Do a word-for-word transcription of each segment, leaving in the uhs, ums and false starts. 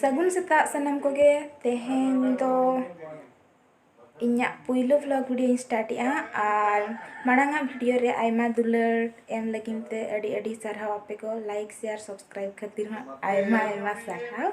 ᱥᱟᱹᱜᱩᱱ ᱥᱮᱛᱟᱜ ᱥᱟᱱᱟᱢ ᱠᱚᱜᱮ᱾ ᱛᱮᱦᱮᱧ ᱫᱚ ᱤᱧᱟᱹᱜ ᱯᱩᱭᱞᱩ vlog video ᱤᱧ start ᱮᱜᱼᱟ, ᱟᱨ ᱢᱟᱲᱟᱝ ᱟᱜ video ᱨᱮ ᱟᱭᱢᱟ ᱫᱩᱞᱟᱹᱲ ᱮᱢ ᱞᱟᱹᱜᱤᱫ ᱛᱮ ᱟᱹᱰᱤ ᱟᱹᱰᱤ ᱥᱟᱨᱦᱟᱣ ᱟᱯᱮ ᱠᱚ, like, share, subscribe ᱠᱷᱟᱹᱛᱤᱨ ᱦᱚᱸ ᱟᱭᱢᱟ ᱟᱭᱢᱟ ᱥᱟᱨᱦᱟᱣ᱾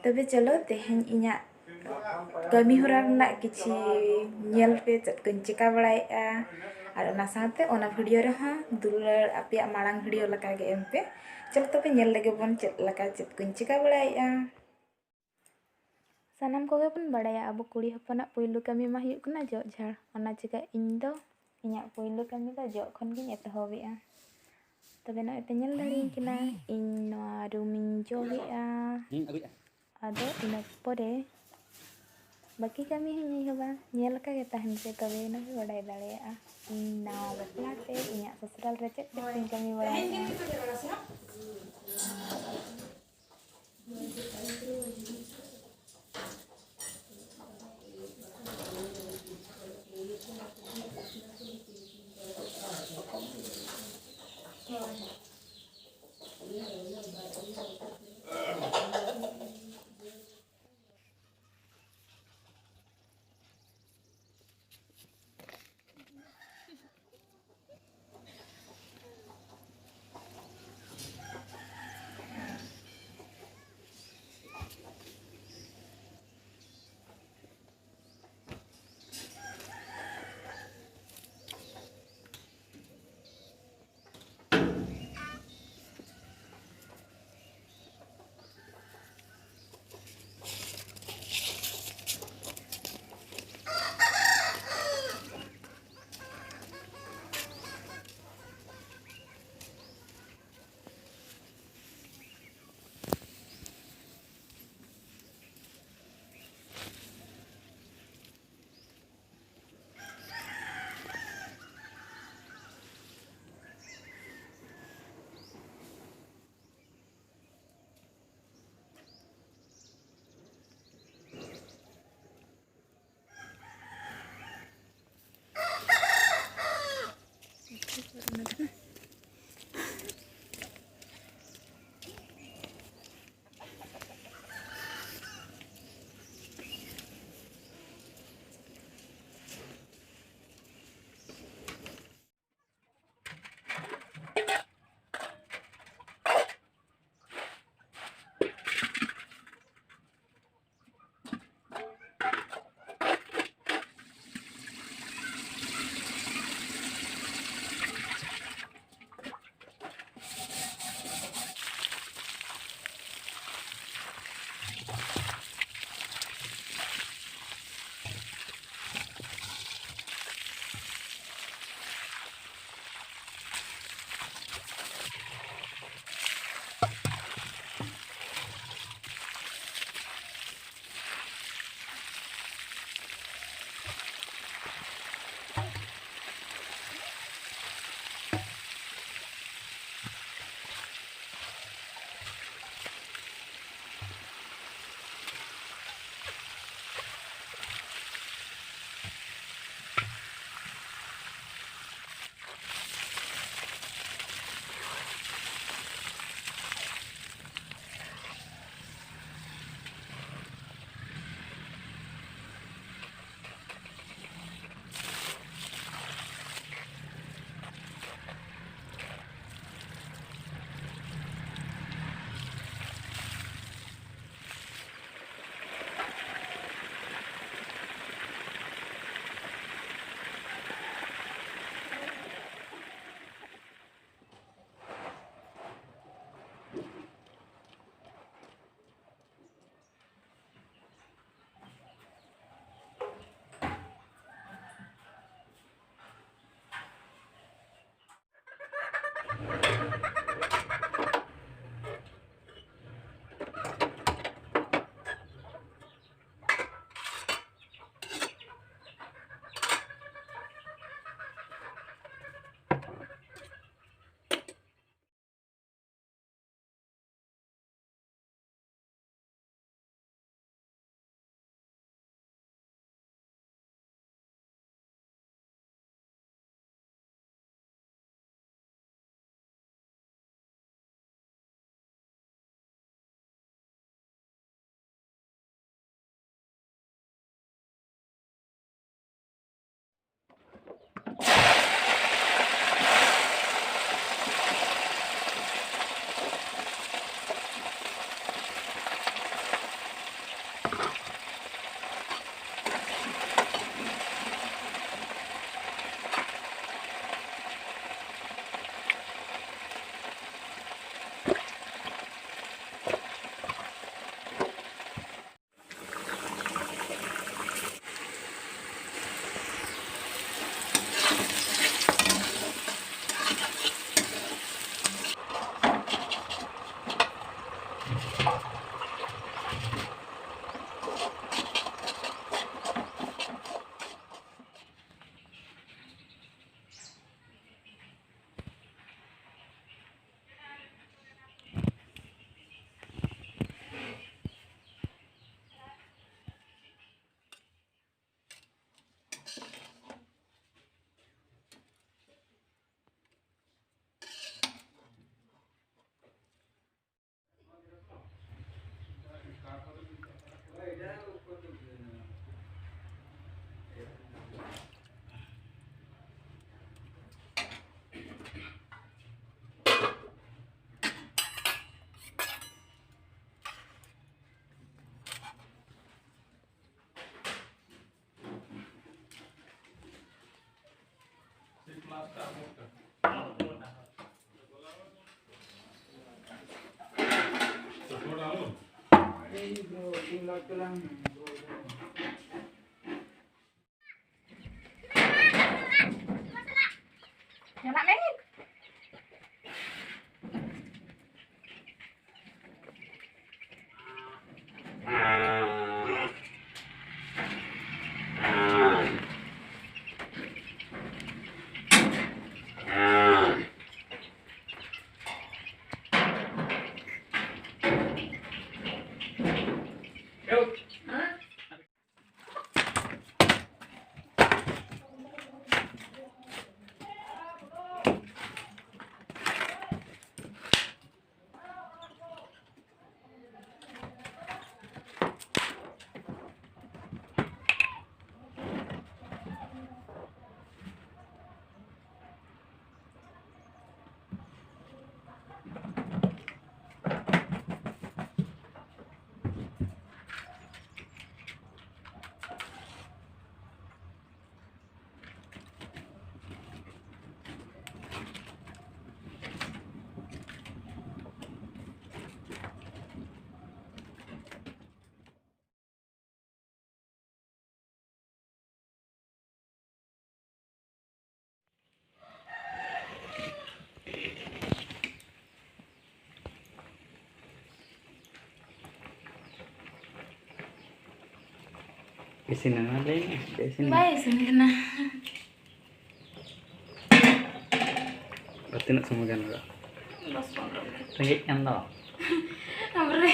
ᱛᱚᱵᱮ ᱪᱚᱞᱚ ᱛᱮᱦᱮᱧ ᱤᱧᱟᱹᱜ ᱠᱟᱹᱢᱤ ᱦᱚᱨᱟ ᱨᱮᱱᱟᱜ ᱠᱤᱪᱷᱤ ᱧᱮᱞ ᱯᱮ, ᱪᱮᱫ ᱠᱚᱧ ᱪᱮᱠᱟ ᱵᱟᱲᱟᱭᱮᱫᱼᱟ, ᱟᱨ ᱚᱱᱟ ᱥᱟᱶᱛᱮ ᱚᱱᱟ video ᱨᱮᱦᱚᱸ ᱫᱩᱞᱟᱹᱲ ᱟᱯᱮᱭᱟᱜ ᱢᱟᱲᱟᱝ video ᱞᱮᱠᱟ ᱜᱮ ᱮᱢ ᱯᱮ᱾ ᱪᱚᱞᱚ ᱛᱚᱵᱮ ᱧᱮᱞ ᱞᱮᱜᱮ ᱵᱚᱱ ᱪᱮᱫ ᱞᱮᱠᱟ ᱪᱮᱫ ᱠᱚᱧ ᱪᱮᱠᱟ ᱵᱟᱲᱟᱭᱮᱫᱼᱟ᱾ ᱥᱟᱱᱟᱢ ᱠᱚᱜᱮ ᱵᱚᱱ ᱵᱟᱲᱟᱭᱟ, ᱟᱵᱚ ᱠᱩᱲᱤ ᱦᱚᱯᱚᱱᱟᱜ ᱯᱩᱭᱞᱩ ᱠᱟᱹᱢᱤ ᱢᱟ ᱦᱩᱭᱩᱜ ᱠᱟᱱᱟ ᱡᱚᱜ ᱡᱷᱟᱲ᱾ ᱚᱱᱟ ᱪᱤᱠᱟᱹ ᱤᱧ ᱫᱚ ᱤᱧᱟᱹᱜ ᱯᱩᱭᱞᱩ ᱠᱟᱹᱢᱤ ᱫᱚ ᱡᱚᱜ ᱠᱷᱚᱱ ᱜᱤᱧ ᱮᱛᱚᱦᱚᱵᱮᱜᱼᱟ᱾ ᱛᱚᱵᱮ ᱱᱚᱜᱼᱚᱭ ᱯᱮ ᱧᱮᱞ ᱫᱟᱲᱮᱭᱟᱹᱧ ᱠᱟᱱᱟ, ᱤᱧ ᱱᱚᱣᱟ room ᱤᱧ ᱡᱚᱜᱮᱜᱼᱟ᱾ ᱦᱩᱸ, ᱟᱹᱜᱩᱭᱮᱫᱼᱟ᱾ ᱟᱫᱚ ᱤᱱᱟᱹ ᱯᱚᱨᱮ ᱵᱟᱹᱠᱤ ᱠᱟᱹᱢᱤ ᱦᱚᱸᱧ ᱮᱦᱚᱵᱟ᱾ ᱧᱮᱞ ᱟᱠᱟ ᱜᱮ ᱛᱟᱦᱮᱱ ᱯᱮ, ᱛᱚᱵᱮ ᱮᱱᱟ ᱯᱮ ᱵᱟᱰᱟᱭ ᱫᱟᱲᱮᱭᱟᱜᱼᱟ ᱤᱧ ᱱᱟᱣᱟ ᱵᱟᱯᱞᱟ ᱛᱮ ᱤᱧᱟᱹᱜ ᱥᱚᱥᱩᱨᱟᱞ ᱨᱮ ᱪᱮᱫ ᱪᱮᱫ ᱠᱚᱧ ᱠᱟᱹᱢᱤ ᱵᱟᱲᱟᱭᱮᱫᱼᱟ᱾ ᱪᱟᱞᱟᱜ ᱢᱮ᱾ ᱤᱥᱤᱱ ᱮᱱᱟ, ᱞᱟᱹᱭ ᱢᱮ, ᱪᱮᱫ ᱤᱥᱤᱱ ᱮᱱᱟ? ᱵᱟᱭ ᱤᱥᱤᱱ ᱠᱟᱱᱟ᱾ ᱟᱨ ᱛᱤᱱᱟᱹᱜ ᱥᱚᱢᱚᱭ ᱜᱟᱱ ᱞᱟᱜᱟᱜᱼᱟ? ᱫᱚᱥ ᱯᱚᱱᱨᱚ ᱢᱤᱱᱤᱴ᱾ ᱨᱮᱸᱜᱮᱡ ᱠᱟᱱ ᱫᱚ᱾ ᱵᱟᱵᱨᱮ᱾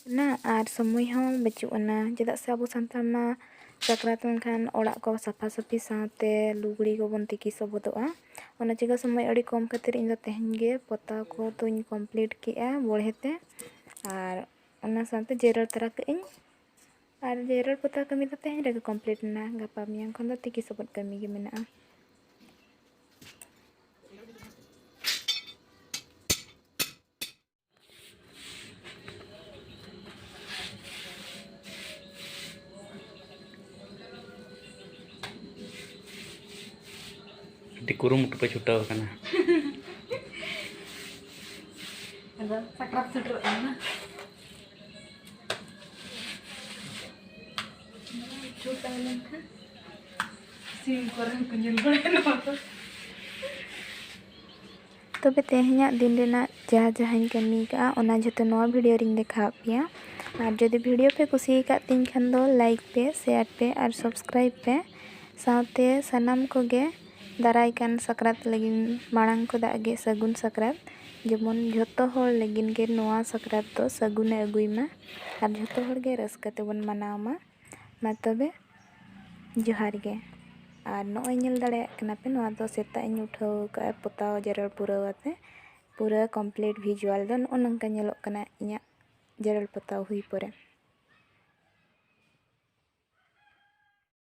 ᱠᱟᱱᱟ ᱟᱨ ᱥᱚᱢᱚᱭ ᱦᱚᱸ ᱵᱟᱹᱪᱩᱜ ᱟᱱᱟ, ᱪᱮᱫᱟᱜ ᱥᱮ ᱟᱵᱚ ᱥᱟᱱᱛᱟᱲ ᱢᱟ ᱥᱟᱠᱨᱟᱛ ᱞᱮᱱᱠᱷᱟᱱ ᱚᱲᱟᱜ ᱠᱚ ᱥᱟᱯᱷᱟ ᱥᱟᱹᱯᱷᱤ ᱥᱟᱶᱛᱮ ᱞᱩᱜᱽᱲᱤ ᱠᱚᱵᱚᱱ ᱛᱤᱠᱤ ᱥᱚᱵᱚᱫᱚᱜᱼᱟ᱾ ᱚᱱᱟ ᱪᱤᱠᱟᱹ ᱥᱚᱢᱚᱭ ᱟᱹᱰᱤ ᱠᱚᱢ ᱠᱷᱟᱹᱛᱤᱨ ᱤᱧ ᱫᱚ ᱛᱮᱦᱮᱧ ᱜᱮ ᱯᱚᱛᱟᱣ ᱠᱚ ᱫᱚᱧ complete ᱠᱮᱜᱼᱟ ᱵᱚᱲᱦᱮ ᱛᱮ, ᱟᱨ ᱚᱱᱟ ᱥᱟᱶᱛᱮ ᱡᱮᱨᱮᱲ ᱛᱚᱨᱟ ᱠᱟᱜ ᱟᱹᱧ᱾ ᱟᱨ ᱡᱮᱨᱮᱲ ᱯᱚᱛᱟᱣ ᱠᱟᱹᱢᱤ ᱫᱚ ᱛᱮᱦᱮᱧ ᱨᱮᱜᱮ complete ᱮᱱᱟ, ᱜᱟᱯᱟ ᱢᱮᱭᱟᱝ ᱠᱷᱚᱱ ᱫᱚ ᱛᱤᱠᱤ ᱥᱚᱵᱚᱫ ᱠᱟᱹᱢᱤ ᱜᱮ ᱢᱮᱱᱟᱜᱼᱟ᱾ ᱟᱹᱰᱤ ᱠᱩᱨᱩᱢᱩᱴᱩ ᱯᱮ ᱪᱷᱩᱴᱟᱹᱣ ᱟᱠᱟᱱᱟ᱾ ᱟᱫᱚ ᱥᱟᱠᱨᱟᱛ ᱥᱮᱴᱮᱨᱚᱜ ᱠᱟᱱᱟ᱾ ᱪᱷᱩᱴᱟᱹᱣ ᱞᱮᱱᱠᱷᱟᱱ ᱥᱤᱢ ᱠᱚᱨᱮ ᱦᱚᱸᱠᱚ ᱧᱮᱞ ᱵᱟᱲᱟᱭᱟ ᱱᱚᱣᱟ ᱫᱚ᱾ ᱛᱚᱵᱮ ᱛᱮᱦᱮᱧᱟᱜ ᱫᱤᱱ ᱨᱮᱱᱟᱜ ᱡᱟᱦᱟᱸ ᱡᱟᱦᱟᱸᱧ ᱠᱟᱹᱢᱤ ᱠᱟᱜᱼᱟ, ᱚᱱᱟ ᱡᱷᱚᱛᱚ ᱱᱚᱣᱟ video ᱨᱤᱧ ᱫᱮᱠᱷᱟᱣᱟᱫ ᱯᱮᱭᱟ᱾ ᱟᱨ ᱡᱩᱫᱤ video ᱯᱮ ᱠᱩᱥᱤᱭᱟᱠᱟᱫ ᱛᱤᱧ ᱠᱷᱟᱱ ᱫᱚ like ᱯᱮ, share ᱯᱮ ᱟᱨ subscribe ᱯᱮ᱾ ᱥᱟᱶᱛᱮ ᱥᱟᱱᱟᱢ ᱠᱚᱜᱮ ᱫᱟᱨᱟᱭ ᱠᱟᱱ ᱥᱟᱠᱨᱟᱛ ᱞᱟᱹᱜᱤᱫ ᱢᱟᱲᱟᱝ ᱠᱷᱚᱱᱟᱜ ᱜᱮ ᱥᱟᱹᱜᱩᱱ ᱥᱟᱠᱨᱟᱛ᱾ ᱡᱮᱢᱚᱱ ᱡᱷᱚᱛᱚ ᱦᱚᱲ ᱞᱟᱹᱜᱤᱫ ᱜᱮ ᱱᱚᱣᱟ ᱥᱟᱠᱨᱟᱛ ᱫᱚ ᱥᱟᱹᱜᱩᱱᱮ ᱟᱹᱜᱩᱭ ᱢᱟ ᱟᱨ ᱡᱷᱚᱛᱚ ᱦᱚᱲ ᱜᱮ ᱨᱟᱹᱥᱠᱟᱹ ᱛᱮᱵᱚᱱ ᱢᱟᱱᱟᱣ ᱢᱟ᱾ ᱢᱟ ᱛᱚᱵᱮ, ᱡᱚᱦᱟᱨ ᱜᱮ᱾ ᱟᱨ ᱱᱚᱜᱼᱚᱭ ᱧᱮᱞ ᱫᱟᱲᱮᱭᱟᱜ ᱠᱟᱱᱟ ᱯᱮ, ᱱᱚᱣᱟ ᱫᱚ ᱥᱮᱛᱟᱜ ᱤᱧ ᱩᱴᱷᱟᱹᱣ ᱠᱟᱜᱼᱟ ᱯᱚᱛᱟᱣ ᱡᱮᱨᱮᱲ ᱯᱩᱨᱟᱹᱣ ᱟᱛᱮ᱾ ᱯᱩᱨᱟᱹ complete visual ᱫᱚ ᱱᱚᱜᱼᱚ ᱱᱚᱝᱠᱟ ᱧᱮᱞᱚᱜ ᱠᱟᱱᱟ ᱤᱧᱟᱹᱜ ᱡᱮᱨᱮᱲ ᱯᱚᱛᱟᱣ ᱦᱩᱭ ᱯᱚᱨᱮ᱾